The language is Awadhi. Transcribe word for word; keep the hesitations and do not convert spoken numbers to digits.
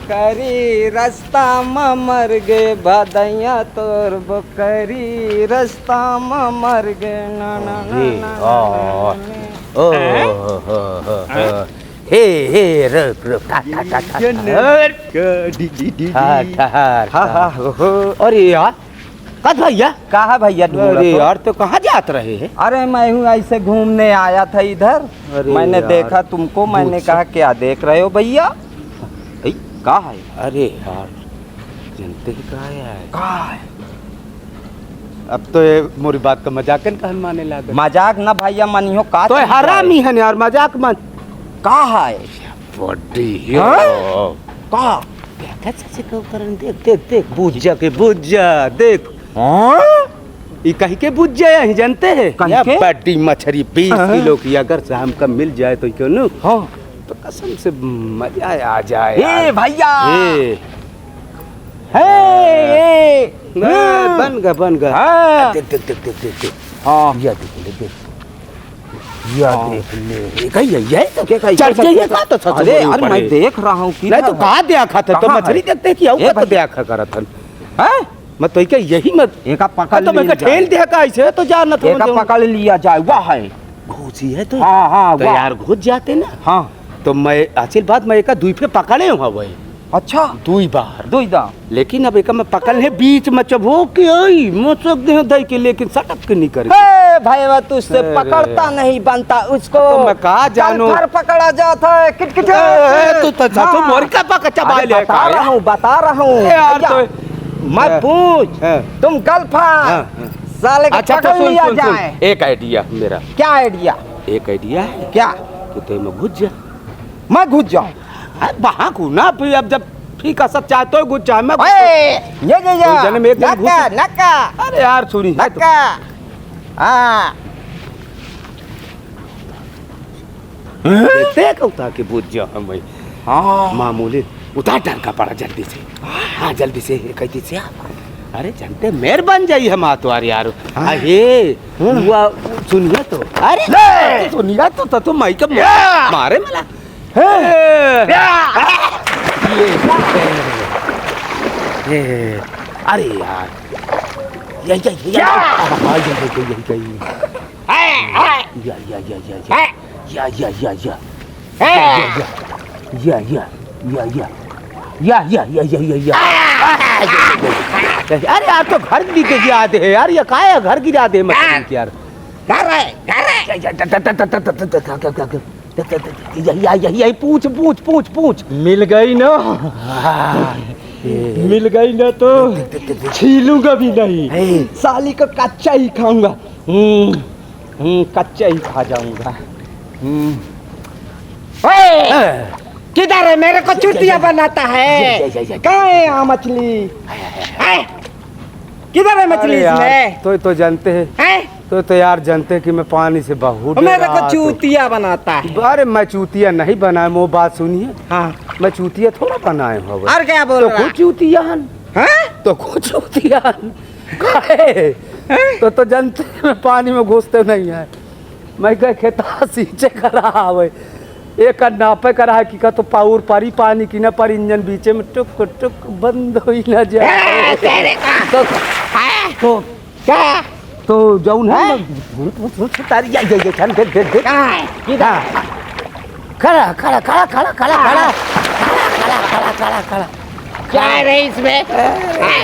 करी रस्ता म मर गे भदैया तोर बोकरी, रस्ता म मर गे ना, ना, ना, अरे, ना, ना, आ, ना, ना। ओ, हैं? हो, हो, हो, हो। हैं? हे, हे, रुक, रुक, ठा, ठा, ठा, ठा, ये ठा। ने-, क-, डी, डी, डी, ठा, डी। ठा, ठा, हा, ठा। हा, हो, हो। अरे यार, कद भैया? कहाँ भैया ढूंढत अरे हो? यार, तो कहाँ जात रहे हैं? अरे, मैं हूँ ऐसे घूमने आया था इधर। अरे मैंने यार, देखा तुमको, मैंने पूछा। कहा, "क्या देख रहे हो भैया?" ए, का है? अरे यार, जनते ही का है? का है? अब तो ये मोरी बात का मजाकन कहन माने लागल। मजाक ना भैया, मनियो का तो समझाए? हरामी हन यार, मजाक मन। का है? बड्डी हाँ? यो। का? देखा चाची का करन, देख, देख, देख, बुझ जा के, बुझ जा, देख। हाँ? ई कही के बुझ जाए, ही जानते हैं? कही या के? बड्डी मछरी बीस हाँ। किलो की अगर से हमका मिल जाए तो क्यों नु? हाँ। तो कसम से मजा आ जाए ए यार। भैया! ए। हे, ए। ए, बन गा, बन गा। हाँ। देख, देख, देख, देख, देख, देख। हाँ। या देख, देख, देख। या हाँ। देख ले। ये कही है, ये तो क्या कही? चढ़ के ये का तो सच अरे, बोल अरे, पड़े। मैं देख रहा हूँ कि नहीं तो ना। कहाँ देखा था? तो कहाँ मछली है? देखते कि आऊ ए का तो भैया। देखा करत हन। हैं? मैं तो इके यही में एका पकड़ तो मैं लीन का ठेल जाए। दे का ऐसे तो जानत हूँ एका तुम। पकड़ लिया जाए, वाह है। घुसी है तो। हाँ, हाँ, तो वाह। यार घुस जाते ना। हाँ। तो मैं, असल बात मैं एका दुई पे पकड़े हुआ भाई। अच्छा। दुई बार। दुई दाम। लेकिन अब एका मैं पकड़ ले बीच में चबो के आई, मचक दे दई के, लेकिन सटक के नहीं करे। हे भाई, वह तुझसे अरे। पकड़ता नहीं बनता उसको। तो मैं का जानू? गलफर पकड़ा जाता है, किटकिट। ए, ए, तू तो, तू हाँ। मोर का पकड़ चबा अरे ले बता का रहा है? हूँ, बता रहा हूँ। ए यार, भैया, तो मत ए, पूछ। ए। तुम गलफर। हाँ, हाँ। साले के अच्छा, तो पकड़ सुन, लिया सुन, सुन। जाए। एक idea मेरा। क्या idea? एक idea है। क्या? तू तो मैं घुस जा। मैं घुस जाऊं? अरे, वहाँ को ना, फिर अब जब ठीक है, सब चाहे तो घुस जाए, मैं घुस ओए, ये, ये, ये। दो जने में एक जने घुस नक्का, नक्का। अरे यार, सुनी है तो। नक्का। हाँ। देखते हैं कौता के बुझ जा हम भाई। हाँ। मामूली उतार डाल का पड़ा जल्दी से। हाँ, जल्दी से, ये कहती से आप। अरे, जनते मेर बन जाई हम आतवार यार। हाँ। अहे, हाँ। हुआ, सुनिए तो। अरे, ले। सुनिए तो, तो, तो माई का मा-, या। मारे मला। हाँ। ए। या। ये, ये, अरे यार। ये, ये, ये, क्या? हाँ, ये, ये, ये, ये, ये। ए, ए। या, या, या, या, या। ए। या, या, या, या। ए। या, या, या, या। या, या, या, या, या, या। अरे यार, तो घर भी के गिरा दे है यार, ये का है? घर गिरा दे मत यार। घर है, घर है। या, या, या, या, या, पूछ, पूछ, पूछ, पूछ। मिल गई ना? हाँ। मिल गई ना तो देख, देख, देख, देख। छीलूंगा भी नहीं। ए। साली को कच्चा ही खाऊंगा। हम्म। हम्म, कच्चा ही खा जाऊंगा। हम्म। ओए! हाँ। किधर है? मेरे को चूतिया बनाता है। ये, ये, ये, ये, ये। कहाँ है यहाँ मछली? हैं? किधर है मछली अरे यार, इसमें? तो, तो जानते हैं। हैं? तो, तो यार जानते हैं कि मैं पानी से बहुत मेरे को डरात हूँ। चूतिया बनाता है। अरे मैं चूतिया नहीं बनाया, वो बात सुनिए। हाँ। मैं चूतिया थोड़ा बनाया हूँ अब। और क्या बोल तो रहा? खुद चूतिया हन। हैं? तो खुद चूतिया हन। काहे? हैं? तो, तो जनते में पानी में घुसते नहीं है। मैं कहे खेता सींचे करा आवे। एक नापे करा है कि का तो पाउर पारी पानी की ना पर इंजन बीचे में टुक टुक बंद होई ना जाए। ए, तेरे का। तो, हैं? तो, क्या? तो जौन है हैं? ना, भूत, भूत, भूत, भूत, तारी, या, या, या, चल, देख, देख, देख। कहाँ है? किधर? हाँ। खड़ा, खड़ा, खड़ा, खड़ा, खड़ा, खड़ा। हाँ। खड़ा, खड़ा, खड़ा, खड़ा, खड़ा। क्या है रे इसमें? हैं?